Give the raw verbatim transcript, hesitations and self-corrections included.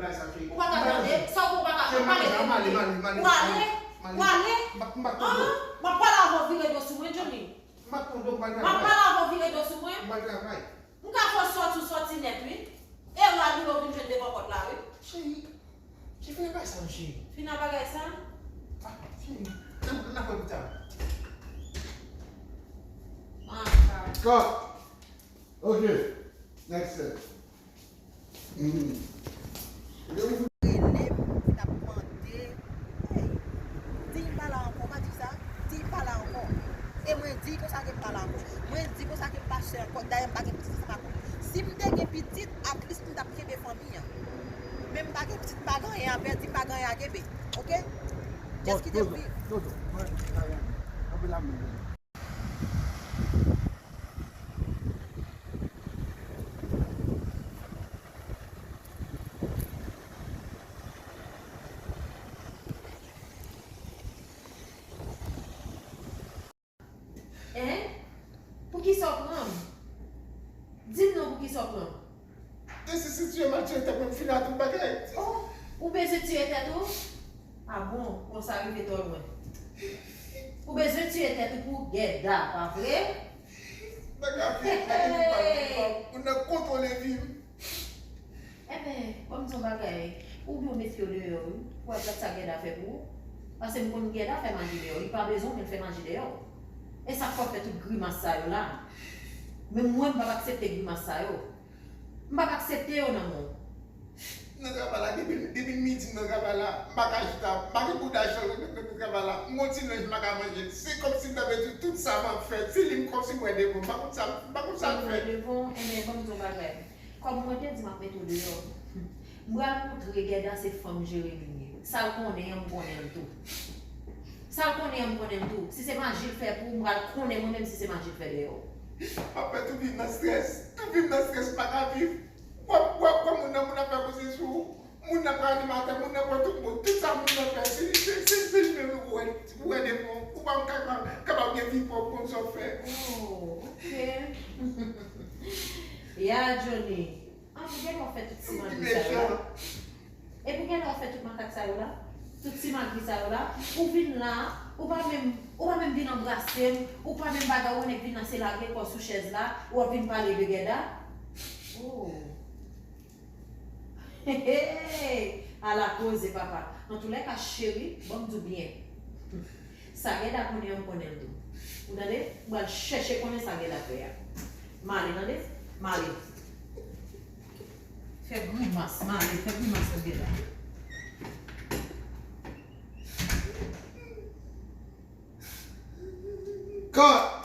Ou pa ka tande, sa ou pa ka pale. Ou ale, ou ale. M ap pale avè w, vire do sou mwen, Johnny. M ap pale avè w, vire do sou mwen. M ka fè w sòti, ou sòti nèt, wi. E ou la, ou vin jwenn devan pòt la, wi. Cheri, cheri, fini bagay sa, cheri. Fini bagay sa? Ah, cheri, n a fè pita. Cut. Ok. Next step. Mm. Rele m, t ap mande, hey, di m pa la ankò, pa di sa, di m pa la ankò. E mwen di konsa ke m pa la ankò. Mwen di konsa ke m pa sè ankò. Dayè, m pa gen pitit ansanm ak ou. Si m te gen pitit, at least m t ap kenbe fanmi an. Men m pa gen pitit, m pa gen anyen a pèdi, m pa gen anyen a kenbe. Ok? Just kite m viv. Hein? Poukisa w pran m? Di m non, poukisa w pran m? Desi si tire mal tire tèt mwen, m fini ak tout bagay. Oh, ou bezwen tire tèt ou? Ah bon, konsa rive twò lwen. Ou bezwen tire tèt ou pou Gèda, pa vre? Bagay ap vin, bagay ap vin, pa vin, pa vin. Ou nan kontwole vi m. Enben, ban m di w yon bagay. Ou byen w mete yo deyò, wi. Pou w al gad sa Gèda fè pou ou. Paske m konn Gèda fè maji deyò. Li pa bezwen w, men l fè maji deyò. E sa k fè w fè tout grimas sa yo la. Men mwen, m p ap aksepte grimas sa yo. M p ap aksepte yo nan men w. Nan travay la, depi, depi midi m nan travay la, m pa ka chita, m pa gen bouda chan nan, nan, nan travay la. M gon ti lens m pa ka manje. Se kòmsi m ta pèdi tout sa m ap fè. Fini m kòmsi m wè devan. M pa konn sa, m pa konn sa m fè. Devan, enben, ban m di w yon bagay. Kòm mwen te di m ap mete w deyò, m pral montre Gèda se fanm Jeremi m ye. Sa l konnen an, m konnen l tou. Sa l konnen an, m konnen l tou. Si se maji l fè pou ou, m pral konnen mwen menm si se maji l fè dèyè w. M ap fè tout vi m nan strès. Tout vi m nan strès, m pa ka viv. W ap, w ap, w ap moun nan, moun ap fè koze sou ou. Moun nan pran animatè, moun nan pran tout moun. Tout sa moun nan fè, se, se, se, se li menm ou wè, ou wè devan w. Ou pa ka, ka, kapab gen vi pa w, konn sa w fè. Oh, ok. Ya, Johnny. Ah, pou Gèda w fè tout ti magri sa yo la? E pou Gèda w fè tout makak sa yo la? Tout ti magri sa yo la? Ou vin la, ou pa menm, ou pa menm vin anbrase m, ou pa menm bagay, ou nèk vin la, se lage kò w sou chèz la, ou ap vin pale de Gèda? Oh. Hey, hey, hey. Ala koze, papa. Antoulèka, cheri, ban m di w byen. Sa Gèda konnen an, m konnen l tou. Ou tande? M pral chèche konnen sa Gèda fè a. M ale, tande? M ale. Fè grimas, m ale, fè grimas pou Gèda. Cut!